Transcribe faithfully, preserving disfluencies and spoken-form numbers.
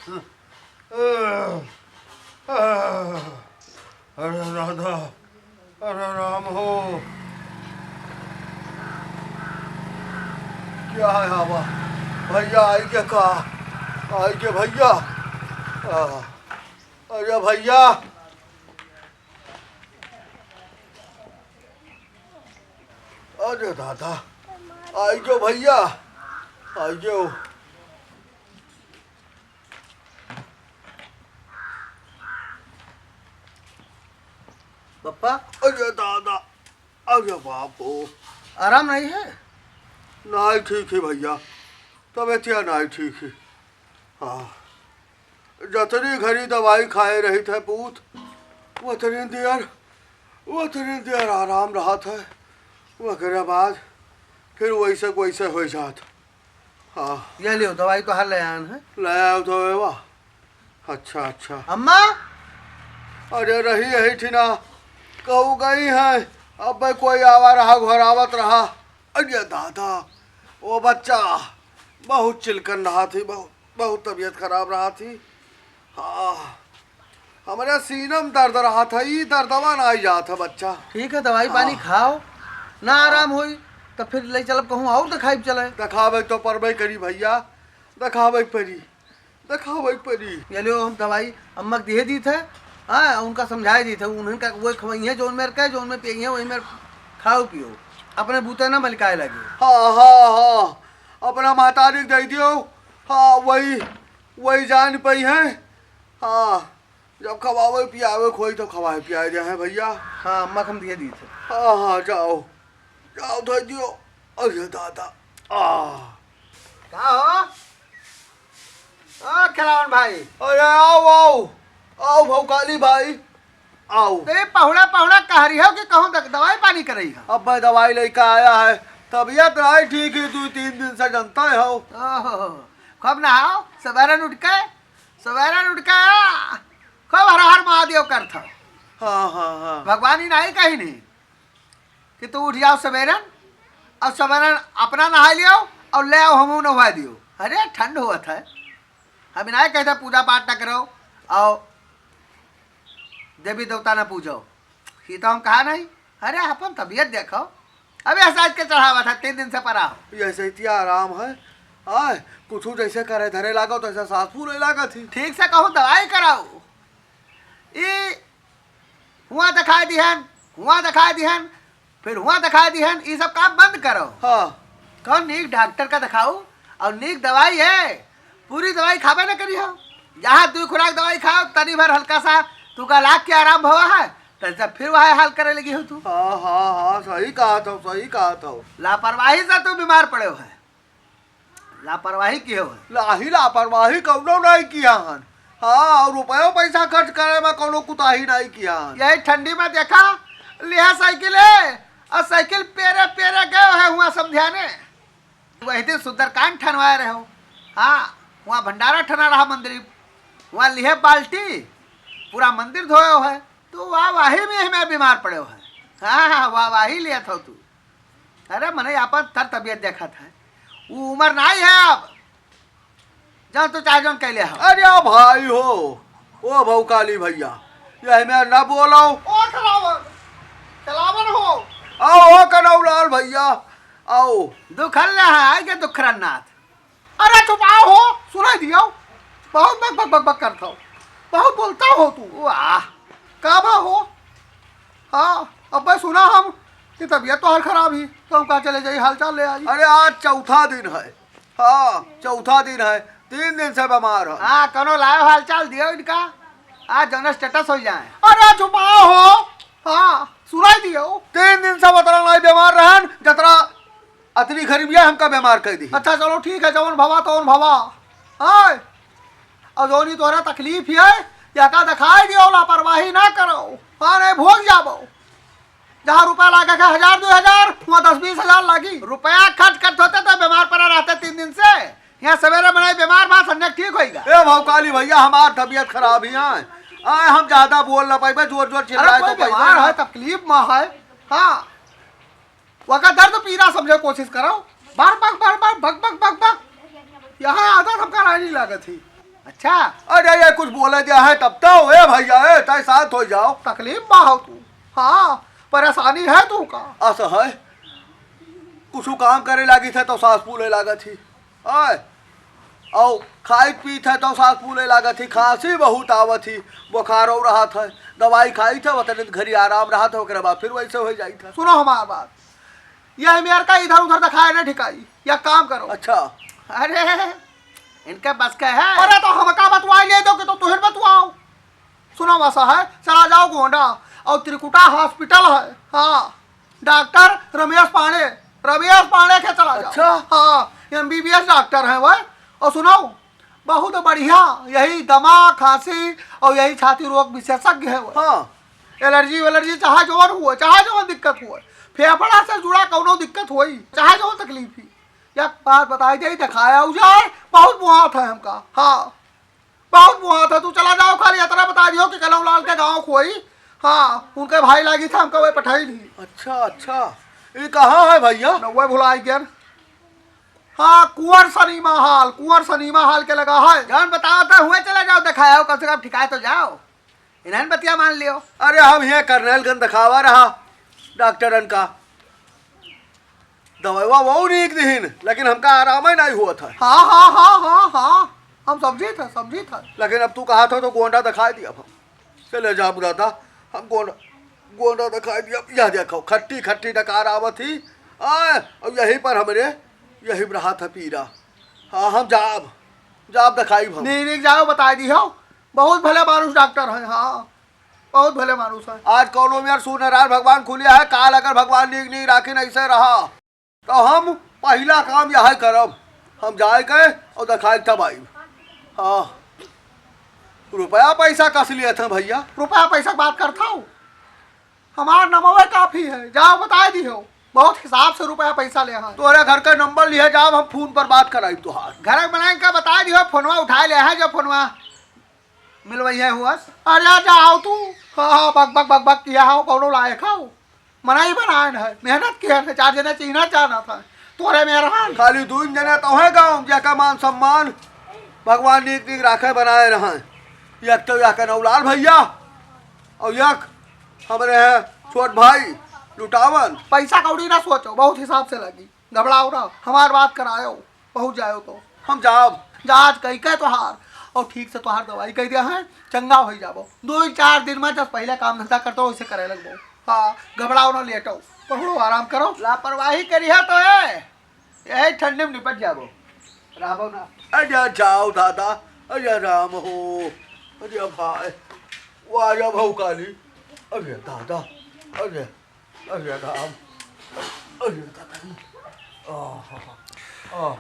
अरे दादा, अरे राम हो। क्या है आवा? भैया आई के का? आई के भैया? आ, अरे भैया, अरे दादा, आई गयो भैया, आई गयो। पप्पा। अरे दादा, अरे बाप हो। आराम नहीं है? नहीं ठीक है भैया, तबीयत या नहीं ठीक है। हाँ, जतनी घड़ी दवाई खाए रहित है पूत, वतनी देर, वतनी देर आराम रहत है। वकरे बाद फिर वैसे वैसे होइ जात। हाँ। ये लियो, दवाई तो हर ले आन है। ले आओ तो वे वाह। अच्छा, अच्छा। अम्मा? अरे रही यही थी ना, कहू गई है, अब कोई आवा रहा, घर आवत रहा। अरे दादा, वो बच्चा बहुत चिलकन रहा थी, बहुत, बहुत तबीयत खराब रहा थी। हाँ, हमरे सीना में दर्द रहा था, ई दर्दवा ना आई जात है बच्चा। ठीक है, दवाई पानी हाँ। खाओ, ना हाँ। आराम होई तो फिर ले चलब कहूँ और दिखाई चले। दिखावे तो परबे करी भैया, दिखावे परी, दिखावे परी। ये लो हम दवाई अम्मा के दिए दी थे, हाँ, उनका समझाए दी थे, उन्हें का वो खवाई है, जौन में रखे, जौन में पिए है, वही में खाओ पियो, अपने बूते ना मलिकाए लगे। हाँ, हाँ, हाँ, अपना महतारी के दे दियो। हाँ, वही, वही जान पई है। हाँ, जब खवावे पियावे खोई तो खवाए पियाए दे हैं भैया। हाँ, अम्मा के हम दिए दी थे। हाँ, हाँ, जाओ, जाओ दे दियो। अरे दादा, आ। का हो? ओ खेलावन भाई। अरे आओ, आओ, आओ भौकाली भाई, आओ। तेरे पहुड़ा पहुड़ा कह रही हो कि कहूँ तक दवाई पानी कर रही हो? अब मैं दवाई लेके आया है, तबीयत नहीं ठीक है, दो तीन दिन से जानता है हो। ओहो, खूब नहाओ, सवेरे उठ के, सवेरे उठ के खूब हर हर महादेव करत हो। हाँ, हाँ, हाँ। भगवान ही नहीं कहीं नहीं। कि तू उठ जाओ सवेरन, और सवेरन अपना नहाई लियो और ले आओ, हमहू नहवा दियो। अरे ठंड होत है, हम ना कहते पूजा पाठ ना करो और देवी देवता ना पूजो, ये तो हम कहा नहीं। अरे अपन तबीयत देखो, अबे हसाज के चढ़ावा था, तीन दिन से परा हो। ये सैतिया आराम है, आय कुछ जैसे करे धरे लागो तो ऐसा सांस फूले लागत ही। ठीक से कहूँ दवाई कराओ, ई हुआं दिखाई दिहन, हुआं दिखाई दिहन, फिर हुआं दिखाई दिहन, ई सब काम बंद करो। हाँ। कौन नीक डॉक्टर का दिखाऊ और नीक दवाई है, पूरी दवाई खाबे न करी हो। जहाँ दुई खुराक दवाई खाओ, तनी भर हल्का सा तू का लाग के आराम भवा है, तब से फिर वह हाल करे लगी हो तू। हाँ, हाँ, हाँ, सही कहा था, सही कहा था। लापरवाही से तू बीमार पड़े हो है। लापरवाही किहे हो? लाही लापरवाही कौनो नहीं किया हन। हाँ, और रुपयो पैसा खर्च करे में कौनो कुताही नहीं किया हन। यही ठंडी में देखा, लिहा साइकिल है, और साइकिल पेरे पेरे गए है हुआं समझाने। वही दिन सुंदरकांड ठनवाए रहे हो। हाँ, हुआं भंडारा ठना रहा मंदिर, हुआं लिहे बाल्टी, पूरा मंदिर धोए हो है। तो वाह वाही में हमें बीमार पड़े हो है। हाँ, हाँ, वाह वाही लिया था तू। अरे मनई आपन तर तबियत देखत है, उ उमर नाहीं है अब, जौन तू चाहे जौन कैले हो। अरे ओ भाई हो, ओ भौकाली भैया, यही में ना बोलो। ओ खलावन, खलावन हो। आओ, ओ कनौलाल भैया, आओ। दुखल ना है, आइगे दुखरन नाथ। अरे चुपाओ हो, सुनाई दियो। बहुत बक बक बक बक करत हो। बहुत बोलता हो तू। वाह। का बा हो? हाँ, अब्बे सुना हम कि तबियत तोहार खराब ही, तो हम कहा चले जाई हालचाल ले आई। अरे आज चौथा दिन है। हाँ, चौथा दिन है, तीन दिन से बीमार है। हाँ, कौनो लायो हालचाल दियो इनका, आज जौन status हो जाए। अरे चुपाओ हो। हाँ, सुनाई दियो। तीन दिन से बतरा नाहीं बीमार रहन, जतरा अतनी गरीबिया हमका बीमार कर दी। अच्छा चलो ठीक है, जौन भवा तौन भवा। आय, और जौनी तोहरा तकलीफ है, या का दिखाई दियो, लापरवाही ना करो। हाँ, नहीं भोग जाबो। जहाँ रुपया लागे के हजार दो हजार, वहाँ दस बीस हजार लागी। रुपया खर्च करत होते तो बीमार पड़ा रहते तीन दिन से। यहाँ सवेरे मनई बीमार बा, संजय ठीक होइगा। ए भौकाली भैया, हमार तबियत खराब ही है। आय, हम ज्यादा बोल ना पाइबे, जोर जोर अरे चिल्लाए कोई तो पाइबे बीमार ना। है, तकलीफ में है। हाँ, वका दर्द पीरा समझे कोशिश करो। बार बक बार बार बक बक बक बक। यहाँ आदत हमका रानी लागत ही। अच्छा। अरे, ये कुछ बोले दिया है तब तो, ए भैया, ए, तय शांत हो जाओ। तकलीफ में हो तू? हाँ, परेशानी है तू का? अस है, कुछ काम करे लागी थे तो सांस फूले लागत ही। आय, औ खाइत पीत है तो सांस फूले लागत ही, खांसी बहुत आवत ही, बुखार हो रहा था, दवाई खाई थे, वतने घड़ी आराम रहा था, ओकरे बाद फिर वैसे हो जाई था। सुनो हमार बात, यह मेर का इधर उधर दिखाए ना ठिकाई, या काम करो। अच्छा। अरे, इनके बस के है। अरे, तो हमका बतवाई ले दो कि तो तुहिन बतवाओ। सुनो वैसा है, चला जाओ गोंडा, और त्रिकुटा हॉस्पिटल है, हाँ, डॉक्टर रमेश पांडे, रमेश पांडे के चला जाओ। अच्छा। हाँ, एमबीबीएस डॉक्टर है वह। और सुनो, बहुत बढ़िया, यही दमा, खांसी और यही छाती रोग विशेषज्ञ है वह। हाँ। एलर्जी वेलर्जी चाहे जवन हुए, चाहे जवन दिक्कत हुए, फेफड़ा से जुड़ा कौनो दिक्कत होई, चाहे जवन तकलीफ ही, एक बात बताई दे, दिखाया हो जाए, बहुत मुहात है हमका। हाँ, बहुत मुहात है। तू चला जाओ, खाली इतना बता दियो कि कलम लाल के गाँव खोई। हाँ, उनके भाई लागी था, हमका वही पठाई दी। अच्छा, अच्छा, ये कहाँ है भैया? नौवे भुलाई गया। हाँ, कुंवर सिनेमा हॉल, कुंवर सिनेमा हॉल के लगा है। जौन बताओ तो हुए चला जाओ, दिखाया हो, कम से कम ठिकाए तो जाओ। इन्हन बतिया मान लियो। अरे, हम ये करनैलगंज दिखावा रहा डॉक्टरन का, दवाईवा वो नीक दिहिन, लेकिन हमका आराम ही नहीं हुआ था। हाँ, हाँ, हाँ, हाँ, हाँ, हम समझी था, समझी था। लेकिन अब तू कहा था तो गोंडा दिखाई दिया हम। चले जाब दादा, हम गोंडा, गोंडा दिखाई दिया। यह देखो, खट्टी खट्टी डकार आवत ही। आय, अब यही पर हमरे, यही रहा था पीरा। हाँ, हम जाब, जाब दिखाई हम। नहीं, नहीं, जाओ, बताई दी हो। बहुत भले मानुष डॉक्टर हैं, हाँ, बहुत भले मानुष हैं। आज कौनो में यार सूर्यनारायण भगवान खुले है, काल अगर भगवान नीक नीक राखी नहीं से रहा, तो हम पहिला काम यह करब, हम जाए के और दिखाए तब आइब। हाँ, रुपया पैसा कस लिए थे भैया। रुपया पैसा के बात करता हूँ, हमार नमवे काफी है, जाओ बताए दी हो, बहुत हिसाब से रुपया पैसा ले हैं। तोहरे घर का नंबर लिहे जाब, हम फोन पर बात कराई तोहार। घर के बनाए का बताए दी हो, फोनवा उठाए ले हैं, जो फोनवा मिलवई है हुआ। अरे जाओ तू, हाँ, हाँ, बक बक बक बक किया हो, कौनो लायक हो, मनाई बनाए न है, मेहनत किया है, चार जने चीना चाहना था, तोहरे में रहन। खाली दू जने तो है गाँव, जेका मान सम्मान भगवान नीक नीक राखे बनाए रहन। एक तो यह कनौलाल भैया, और एक हमरे हैं छोट भाई लुटावन। पैसा कौड़ी ना सोचो, बहुत हिसाब से लगी, घबराओ ना, हमार बात करायो, पहुँच जायो तो। हम जाब। जाँच कई के तोहार, और ठीक से तोहार दवाई कई दिया है, चंगा हो जाबो। दो चार दिन में जब पहले काम धंधा करतो, वैसे करे लगबो। हाँ, घबराओ ना, लेटो, पकड़ो, आराम करो। लापरवाही करी है तो है, यही ठंडी में निपट जाबो, रहबो ना। अरे जाओ दादा, अरे राम हो, अरे भाई, वाह या भौकाली, अरे दादा, अरे, अरे राम, अरे दादा, आह, आह।